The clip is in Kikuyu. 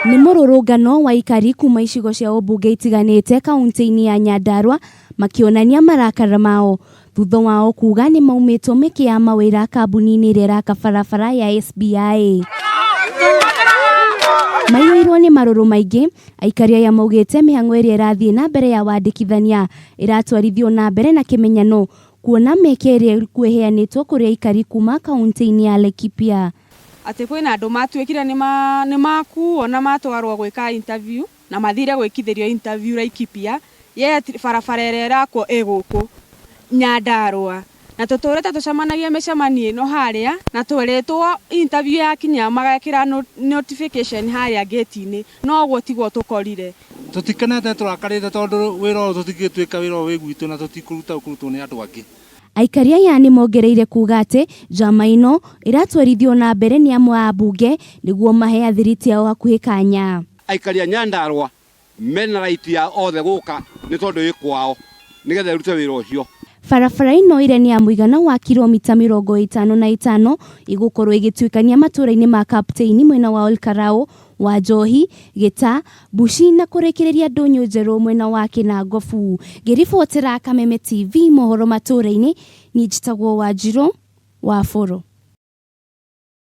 Nĩ mũrũrũngano wa aikari kuma icigo cia ũmbunge itiganĩte kaunti-inĩ ya Nyandarua makĩonania marakara mao thutha wao kuga nĩ maumĩtwo mĩeke ya mawĩra kambuni-inĩ ĩrĩa ĩraka barabara ya SBI. Maiyũirwo nĩ marũrũ maingĩ, aikari aya maugĩte mĩhang'o ĩrĩa ĩrathiĩ na mbere ya wandĩkithania ĩratwarithio na mbere na kĩmenyano kuona mĩeke ĩrĩa ĩkuĩheanĩtwo kũrĩ aikari kuma kaunti-inĩ ya Laikipia. Atĩ kwĩna andũ matuĩkire nĩ makuo na matwarwo gwĩka interview na mathire gwĩkithĩrio interview Laikipia yet barabara ĩrĩa ĩrakwo ĩ gũkũ Nyandarua na tũtũrĩte tũcemanagia mĩcemanio ĩno harĩa na twerĩtwo interview yakinya magekĩra notification harĩa gate-inĩ no ũguo tiguo tũkorire. Tũtikenete tũrakarĩte tondũ wĩra ũyũ tũtingĩtuĩka wĩra ũyũ wĩ gwitũ na tũtikũruta ũkũrutwo nĩ andũ angĩ. Aikari aya nĩ mongereire kuuga atĩ njama ĩno ĩratwarithio na mbere nĩ amwe a ambunge nĩguo mahe athiriti ao hakuhĩ kanya. Aikari a Nyandarua mena right ya othe gũka nĩ tondũ ĩ kwao nĩgetha ĩrute wĩra ũcio. Barabara ĩno ĩrĩa nĩ ya mũigana wa kiromita 55 ĩgũkorwo ĩgĩtuĩkania matũra-inĩ ma Kapteini mwena wa Olkalau, Wanjohi, Gĩta, Mbuci na kũrĩkĩrĩria Ndũnyũ Njerũ mwena wa Kĩnangobu. Ngĩribotera Kameme TV mohoro matũra-inĩ, niĩ njĩtagwo Wanjirũ wa Bũrũ.